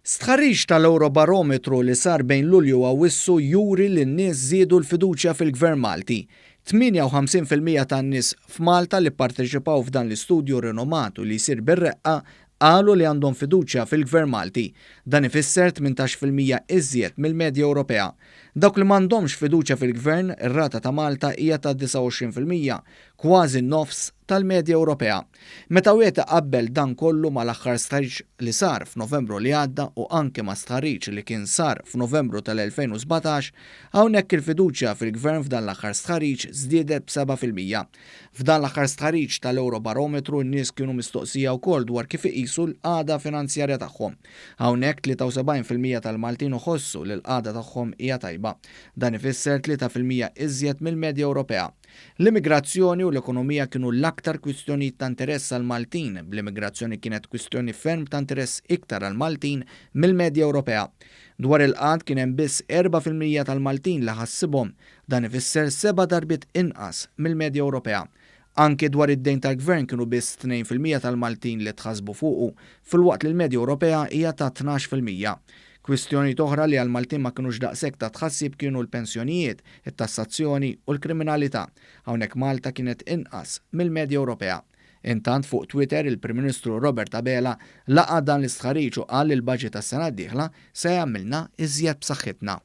Stħarriġ tal-Ewrobarometru li sar bejn Lulju u Awwissu juri li n-nies żiedu l-fiduċja fil-Gvern Malti. 58% tan-nies f'Malta li pparteċipaw f'dan l-istudju rinomat u li jsir bir-reqqa qalu li għandhom fiduċja fil-Gvern Malti. Dan ifisser 18% iżjed mill-medja Ewropea. Dawk li m'għandhomx fiduċja fil-Gvern, ir-rata ta' Malta hija ta' 29%, kważi n-nofs tal-medja Ewropea. Meta wieħed iqabbel dan kollu mal-aħħar stħarriġ li sar f'Novembru li għadda u anke ma' stħarriġ li kien sar f'Novembru tal-2017, hawnhekk il-fiduċja fil-Gvern f'dan l-aħħar stħarriġ żdiedet b'7%. F'dan l-aħħar stħarriġ tal-Ewrobarometru n-nies kienu mistoqsija wkoll dwar kif iqisu l-qagħda finanzjarja tagħhom. Hawnhekk 73% tal-Maltin iħossu li l-qagħda tagħhom hija tajba. Dan ifisser 3% iżjed mill-medja Ewropea. L-immigrazzjoni u l-ekonomija kienu l-aktar kwistjonijiet ta' interess għall-Maltin, bl-immigrazzjoni kienet kwistjoni ferm ta' interess iktar għall-Maltin mill-medja Ewropea. Dwar il-qgħad kien hemm biss 4% tal-Maltin li ħassibhom, dan ifisser seba' darbiet inqas mill-medja Ewropea. Anki dwar id-dejn tal-Gvern kienu biss 2% tal-Maltin li tħassbu fuqu, filwaqt li l-medja Ewropea hija ta' 12%. Kwistjonijiet oħra li għall-Maltin ma kinux daqshekk ta' tħassib kienu l-pensjonijiet, it-tassazzjoni u l-kriminalità. Hawnhekk Malta kienet inqas mill-medja Ewropea. Intant fuq Twitter il-Prim Ministru Robert Abela laqa' dan l-istħarriġ u qal li l-baġit tas-sena d-dieħla se jagħmilna iżjed b'saħħitna.